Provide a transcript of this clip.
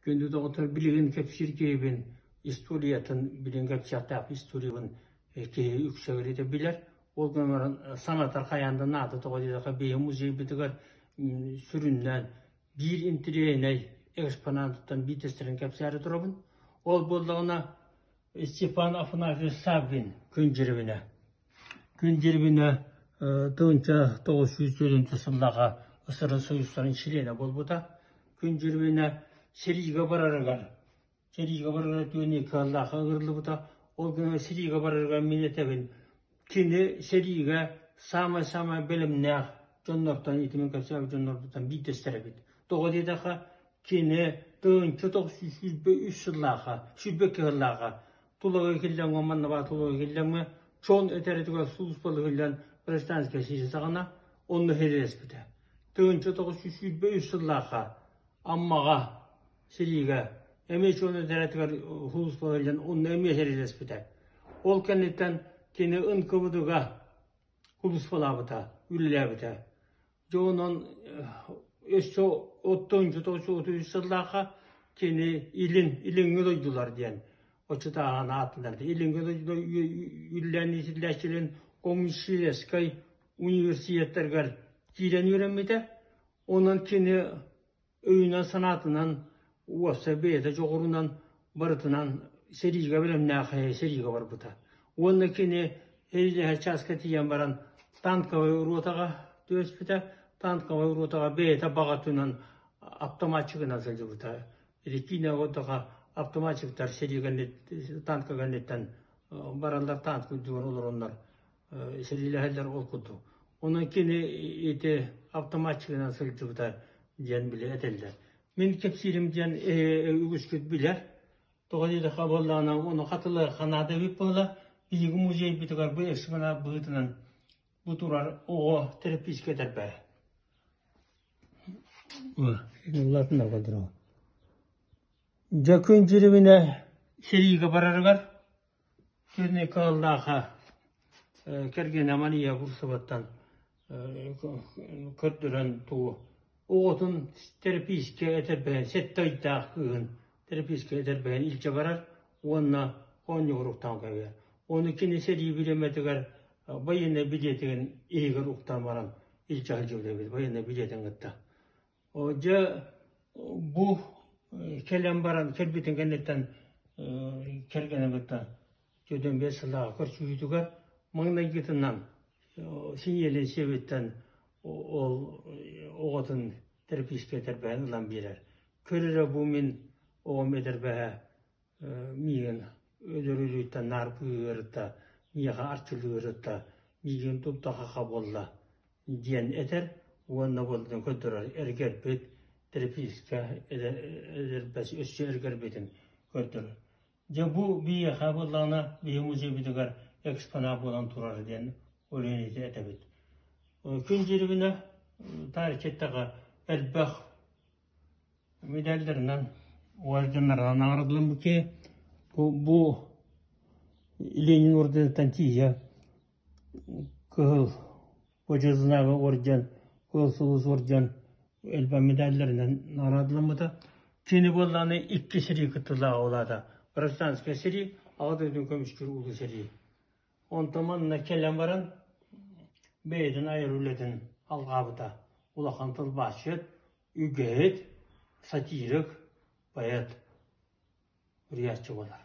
Күндү доҕоттор, билигин кэпсиир киһибин историятын, билигин кэпсиэхтээх историябын киһи үксэ өрүтэ билэр. Ол гынан баран санатар хайаан да наада тоҕо диэтэххэ биһиги музейбытыгар сүрүннээн биир интэриэһинэй экспонатыттан биирдэстэрин кэпсээри турабын. Ол буоллаҕына Степан Афанасьевич Саввин Күн Дьирибинэ. Күн Дьирибинэ 1940 сыллааҕы СССР Союзтарын чилиэнэ буолбута. Күн Дьирибинэ сэриигэ барарыгар, сэриигэ барарыгар түүн кыаллаахха ыҥырыллыбыта. Ол гынан сэриигэ барарыгар мин этэбин, кини сэриигэ саамай-саамай бэлэмнээх дьоннортон, итимин кэпсээбит дьоннорбуттан биирдэстэрэ эбит. Тоҕо диэтэххэ, кини 1923 сыллаахха, 22 сыллаахха Тулагы Киллэҥҥэ манна баар Тулагы Киллэҥҥэ Чон этэрэтигэр сулууспалыһыллан гражданскай сэрии саҕана онно сэриилэспитэ. 1923 сыллаахха Аммаҕа сэриигэ эмиэ Чон этэрэтигэр сулууспалыһыллан онно эмиэ сэриилэспитэ. Ол кэнниттэн кини НКВД-га сулууспалаабыта, үлэлээбитэ. Дьэ онон өссө оттон сыллаахха кини илин, илиҥҥи дойдулар диэн оччотооҕу ааттанар. Илиҥҥи дойдулар үллээн иитиллээччилэрин коммунистическай университеттарыгар киирэн үөрэммитэ. Онон кини өйүнэн-санаатынан уопсай бэйэтэ дьоҕурунан барытынан сэриигэ бэлэмнээх сэриигэ барбыта. Уонна кини сэриилэһэр чааска тиийэн баран танковай ротаҕа түбэспитэ. Танковай ротаҕа бэйэтэ баҕатынан автоматчигынан сылдьыбыта. Ити киинэ ротаҕа автоматчиктар сэрии танка кэнниттэн бараллар танка үрдүгэр олороннор сэриилэһэллэр ол курдук. Онон кини ити автоматчигынан сылдьыбыта диэн били этэллэр. Мин кэпсиирим диэн үгүскүт билэр. Тоҕо диэтэххэ буоллаҕына ону хатылыахха наада эбит буолла. Биһиги музейбытыгар бу экспонат быһыытынан бу турар оҕо терапевтическай этэрбэһэ. Дьэ күн дьирибинэ сэриигэ барарыгар Кини кыаллааха кэргэнэ Мария Бурцеваттан көрдөрөн тугу оҕотун терапевтическэй этэрбэһин сэттэ ыйдаах кыыһын терапевтическэй этэрбэһин илдьэ барар уонна оонньуур уктаан кэбиһэр. Ону кини сэрии бириэмэтигэр байыаннай билиэтигин иһигэр уктаан баран илдьэ сылдьыбыт эбит байыаннай билиэтин кытта. Дьэ бу кэлэн баран кэлбитин кэнниттэн кэргэнэ кытта 45 сыллааҕы көрсүһүүтүгэр маҥнайгытынан синьиэлин сиэбиттэн ол оҕотун терапевтическэй этэрбэһин ылан биэрэр. Көр эрэ бу мин оҕом этэрбэһэ миигин өлөр өлүүттэн наар быыһыырыта, миэхэ арчылыырыта, миигин тутта-хаха буолла диэн этэр уонна буоллун көрдөрөр эргэрбит терапевтка эдэрбэс өссө эргэрбитин көрдөрөр. Дьэ бу биһиэхэ буоллаҕына биһи музейбытыгар экспонат буолан турар диэн Өлүөнэти этэбит. Күн дьирибинэ таарыччаттаҕа элбэх Медалларынан, орденнарынан наҕараадаланбыт киһи бу Ленин орденыттан тиийэ Кыһыл Почетнааҕы орден, Кыһыл Сулус орден элбэх медалларынан наҕараадаламмыта. Кини буоллаҕына икки сэрии кыттыылааҕа ол аата гражданскай сэрии, Аҕа дойдуну көмүскүүр улуу сэрии. Онтон манна кэлэн баран бэйэтин айар үлэтин алҕаабыта. Улахан тылбаасчыт, үгэһит, сатирик, поэт, ырыаһчы буолар.